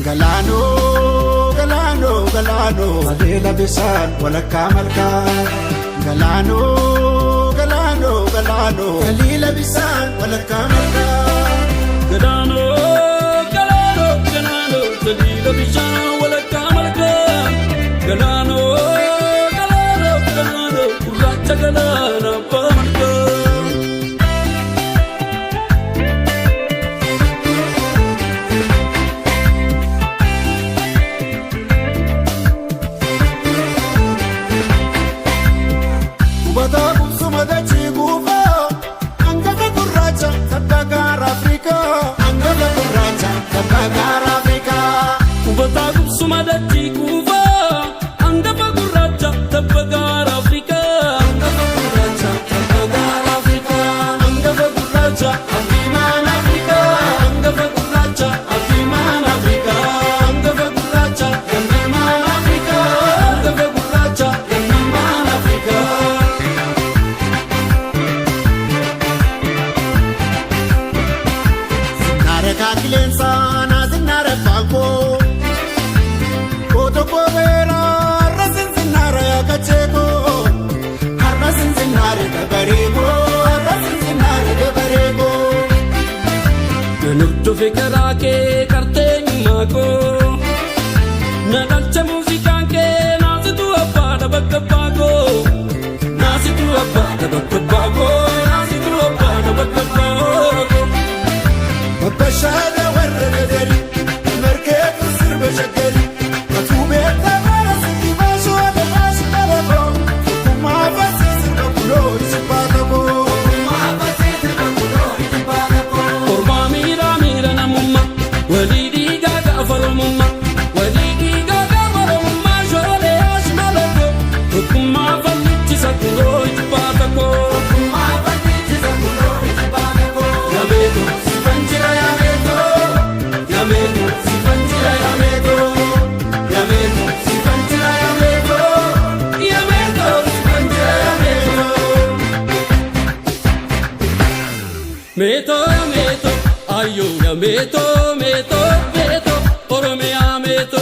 Galaanoo galaanoo galaanoo haleela bisaan walakkaa malkaa. Galaanoo galaanoo galaanoo haleela bisaan walakkaa malkaa. Galaanoo galaanoo galaanoo taliila bishaan walakkaa malkaa. Galaanoo galaanoo galaanoo gurraacha galaana abbaa malkaa. Hubataa qubsuma dachii guufaa hangafa gurraacha tabba gaara Afrikaa. Hangafa gurraacha tabba gaara Afrikaa. Hubataa qubsuma dachii kuufaa hangafa gurraacha tabba gaara Afrikaa. Hangafa gurraacha tabba gaara Afrikaa. Hangafa gurraacha abdiimaan Afrikaa. Hangafa gurraacha abdiimaan Afrikaa. Hangafa gurraacha gamnimaan Afrikaa. Hangafa gurraacha gamnimaan Afrikaa. Sinnaara kaakileensaa naa sinnaara faakoo. Koota koobeera har'a sinsinnaara yaakacheekoo. Har'a sinsinnaara dabareekoo. Har'a sinsinnaara dabareekoo. Nan hordofe karaa kee qarteenyummaa koo. Na dhalcha muuziqaan kee naasitu abbaadha bakka abbaa koo. Naasitu abbaadha bakka abbaa koo. Naasitu abbaadha bakka abbaa koo. Babbashaada warra gadari markeetu sirba shaggari. Atuu beektaa bara sitti baasuu adamaas dhalakoo. Tokkummaa fasii sirba kuloo ijibbaata koo. Ormaa miira miira namummaa walii dhiigaa gaafa oromummaa walii dhiigaa gaafa oromummaa shoolee ashmala koo tokkummaa fallichisa kunoo ijibbaata koo. Yameeto sifan jira yameeto yameeto sifan jira yameeto yameeto sifan jira yameeto yameeto sifan jira yameeto. Meeto meeto ayo ya meeto meeto meeto Oromiyaa meeto.